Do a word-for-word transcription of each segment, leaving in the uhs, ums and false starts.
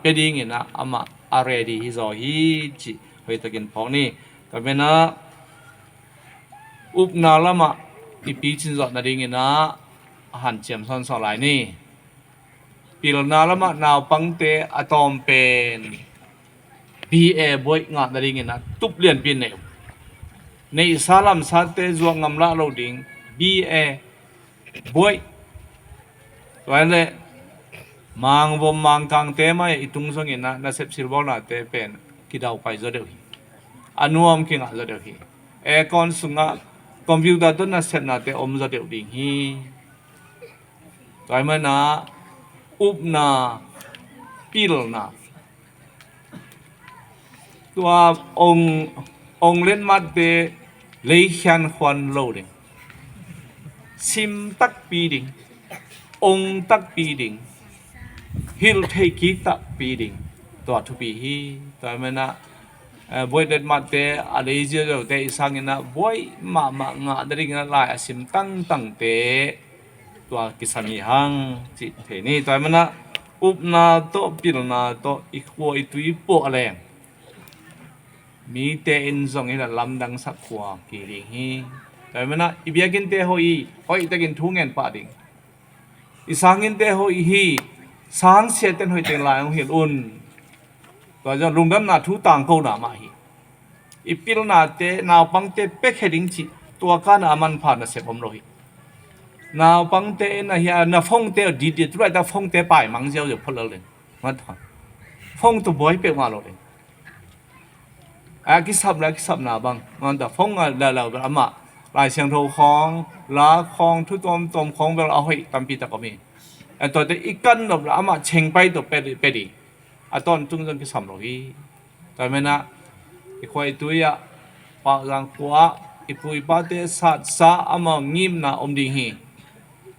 pia dingin ah amah a ready hi zaw hi cih hoihtakin phawk ni. Tua menah upna lamah i picin zawh nadingin ah hanciam sawnsawn lai ni. Pilna lamah naupangte a tawm pen B A buaih ngah nadingin ah tup lianpi nei uh. Neihsa lamsate zuak ngam lah lo ding B A buaih. Tua le mangvom mangkangte mai i tung zongin ah nasep silbawlnate pen kidaupai zaw deuh hi. A nuam kingah zaw deuh hi. Aircon sungah computer tawh nasepnate om zaw deuh ding hi. Tua hi manah upna, pilna, tua ong, ong letmatte leikhian khuan lo ding, sim takpi ding, ong takpi ding, hilh thei kik takpi ding, tua thupi hi. Tua hi manah eh, buaih letmatte a lei ziauziaute i sanginah buaih mahmah ngah nadingin ah lai a sim tangtangte tua kisam hi hang cih thei ni. Tua hi manah upna tawh pilna tawh i khua i tui puah leng mite in zong hi lah lamdang sak khua ki ding hi. Tua hi manah i biakinnte hoih hi, hoihtakin thu ngen pah ding. I sanginte hoih hi, sangsiaten hoih teng lai hong hilh un. Tua zong lungdamna thu tangkona mah hi. I pilnate naupangte piakhia ding cih tua kana a manpha nasep om lo hi. Naupangte in ahi a na phongte ditdit tu laita phongte paimang ziauziau phot lel ding. Phone tu buai peuhmah lo ding. A kisap le a kisapna bang manta phone a lalo bel amah Lai Siangtho khawng, la khawng, thu tawmtawm khawng bel a hoih tampi tak om hi. A tuate i kan nop le amah chengpai tawh pe ding. A tawntung zong kisam lo hi. Tua menah i khua i tui ah Pau Zang khua ah i pu i pate satsa amah ngimna om ding hi.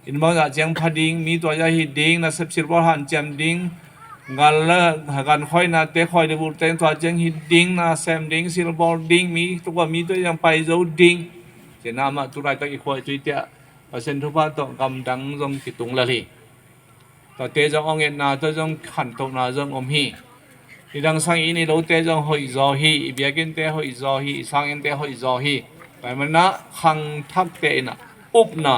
Inn bangzah ciang pha ding, mi tua zah hi ding, nasep silbawl hanciam ding, gan le gan khawinate khawi le bulh teng tua ciang hi ding, na sem ding, silbawl ding, mi tua mi tua ciang pai zo ding. Cina amah tu laitak i khua i tui tiah Pasian thupha tawh gamdang zong kitung lel hi. Tuate zong hong etna tawh zong khantohna zong om hi. I dangsang i nei lote zong hoih zaw hi, i biakinnte hoih zaw hi, i sanginte hoih zaw hi. Tua hi manah khangthakte inah upna,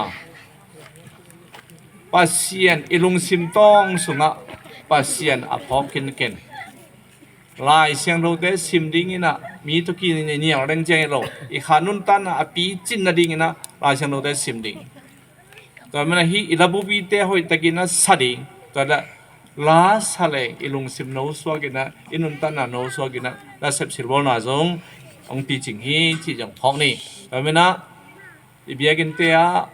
Pasian i lungsim tawng sungah Pasian a phawk kinken. Lai Siangthote sim ding inah mi tawh kinial deng ciang hi lo. I kha nuntakna a picin nading inah Lai Siangthote sim ding. Tua manah hih i labupite hoihtakin a sa ding. Tua la, la sa leng i lungsim no suak inah, i nuntakna no suak inah, la sep silbawlna zong hong picing hi cih zong phawk ni. Tua manah i biakinnte ah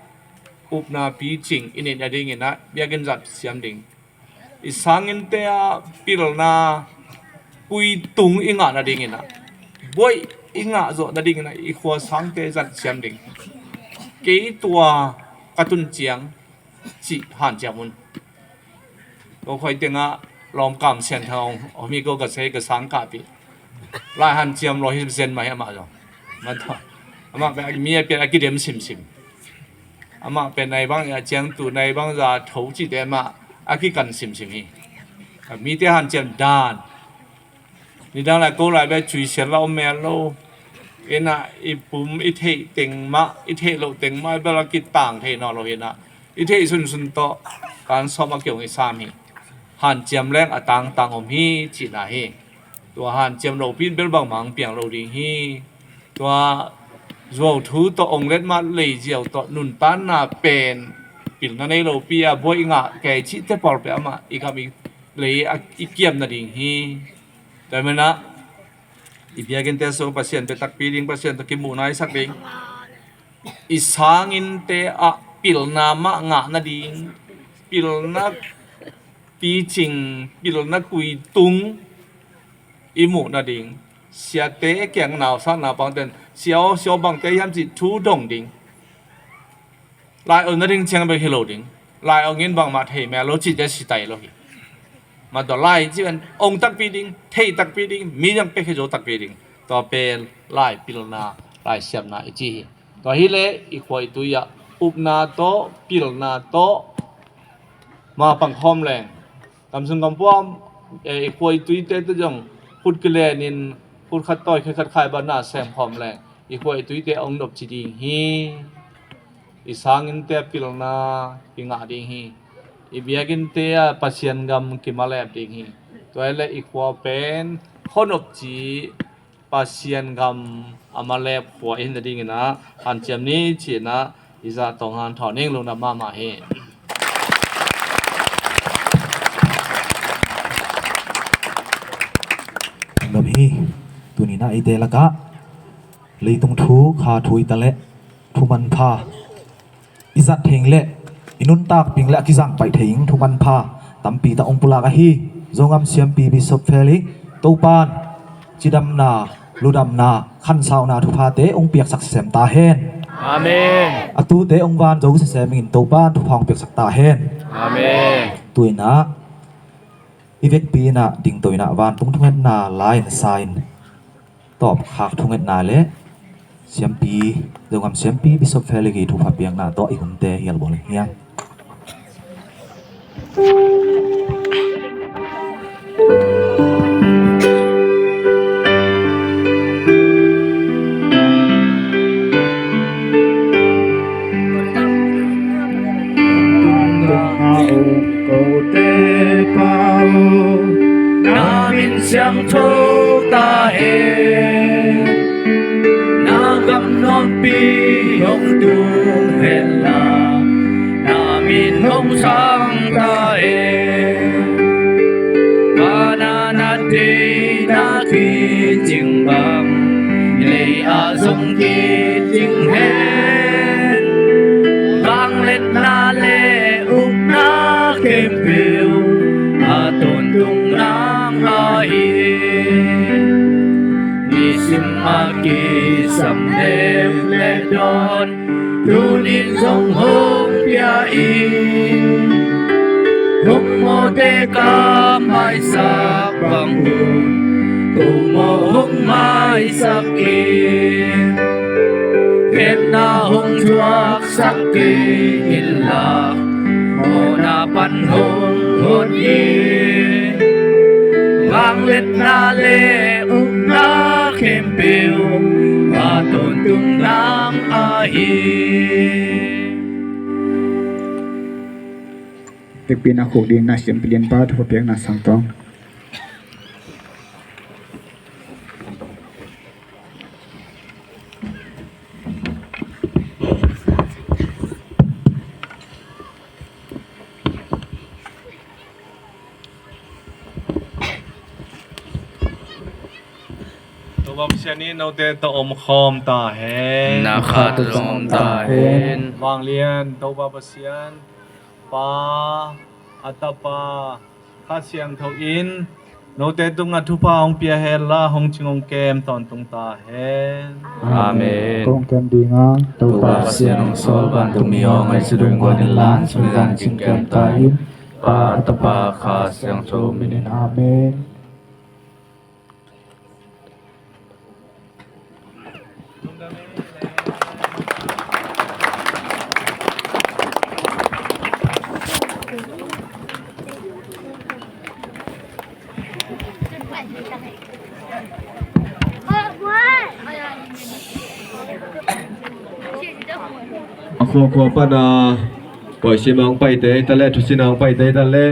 upna picing i neih nading inah biakinn zat siam ding. I sanginte ah pilna kuitung i ngah nading inah, buaih i ngah zawh nading inah i khua sangte zat siam ding. Kei tua ka tun ciang cih hanciam un. Ko khoi tengah lawmkam sian thang hong, hong mi ko ka sei ka sang kahpih. Lai hanciam law hi zen mah hi amah zong. Amah pen mi a pian a kidem simsim. Amah pen nai bang a ciang tu nai bang za tho cihte mah a kikan simsim hi. Mite hanciam dan. Nidang lai ko lai bia cui sian la om mel lo. Inah i pum i theih teng mah, i theih loh teng mah bel a kitang thei nawn lo hi inah. I theih sunsun tawh kan sawm a kiong i sam hi. Hanciam leng a tangtang om hi cihna hi. Tua hanciam lopi in bel bangmah hong piang lo ding hi. Tua zuau thu tawh ong letmat lei ziau tawh nuntanna pen pilna nei lopi a buai i ngah kei cihte pawl peh amah i gam i lei a i kiam nading hi. Tua manah i biakinnte sung Pasian pia takpi ding, Pasian tawh kimuhna i sak ding. I sanginnte ah pilna mah ngah nading, pilna picing, pilna kuitung i muh nading. Siate kiang nausakna bangten sia aw sia aw bangte hiam cih thu dong ding. Lai ong nading ciang bek hi lo ding. Lai ong in bangmah thei mel lo cihte sitai lo hi. Mah tua lai cih pen ong takpi ding, thei takpi ding, mi zong pekhe zo takpi ding. Tua pen lai pilna, lai siamna i ci hi. Tua hileh i khua i tui ah upna tawh, pilna tawh, mah pangkhawm leng. Kamsung kampuam Eh, i khua i tuite te zong khut kilenin khut khat tawi khe khat khai banah semkhawm leng i khua i tuite hong nopci ding hi. I sanginnte a pilna kingah ding hi. I biakinnte ah Pasian gam kimalep ding hi. Tua hi leh i khua pen khuanopci Pasian gam a malep khua i hi nadingin ah hanciam ni ci-in ah i zahtak hanthawn ning, lungdam mahmah hi. Lungdam hi. Tuni-in ah eite lakah leitung thu, kha thu i ta leh thu manpha i zat thei ing leh i nuntak ping leh a kizang paih thei ing thu manpha tampi tak hong pulak ahi Zogam siampi Bishop Felix, Topan cidamna, ludamna, khansauna thuphate hong piaksak sisem ta hen. Amen. A tute hong van zo sisem in Topan thupha hong piaksak ta hen. Amen. Tu-in ah i vekpi in ah dingto in ah vantung thungetna la-in sa in, tawpkhak thungetna leh siampi, Zogam siampi Bishop Felix i thupha piakna tawh i hunte hial bawl hi hang. Kote pa aw, na min siangtho ta hen. Na gam nuampi hong tung hen la, na min hong sang ta hen. Ka na na deihna kicing bang, lei ah zong kicing hen. Vangliatna leh ukna khempeuh a tawntung nang ahi. Nisim a kisam nep leh dawn, tuni-in zong hong pia in. Hong mawhte ka maisak bang un, ko maw hong maisak in. Khemna hong thuaksak kei inla, mawhna pan hong hon in. Vangliatna leh ukna khempeuh a tawntung nang ahi. Vekpi-in a khuk dingin ah siampi lianpa thupha piakna sang tawng. Topa Pasian in note tawh omkhawm ta hen. Na khat zong om ta hen. Vanglian Topa Pasian, Pa, a Tapa, Kha Siangtho in note tungah thupha hong pia hen la, hong cing hong kem tawntung ta hen. Amen. Kong kem ding a, Topa Pasian hong sawl, vantung mi hong ngaihsut, hong guan in la, sung zan cing kem ta in, Pa, Tapa, Kha Siangtho min in. Amen. A khuakhua pana pawi sim a hong paite hi ta leh, thusin a hong paite hi ta leh,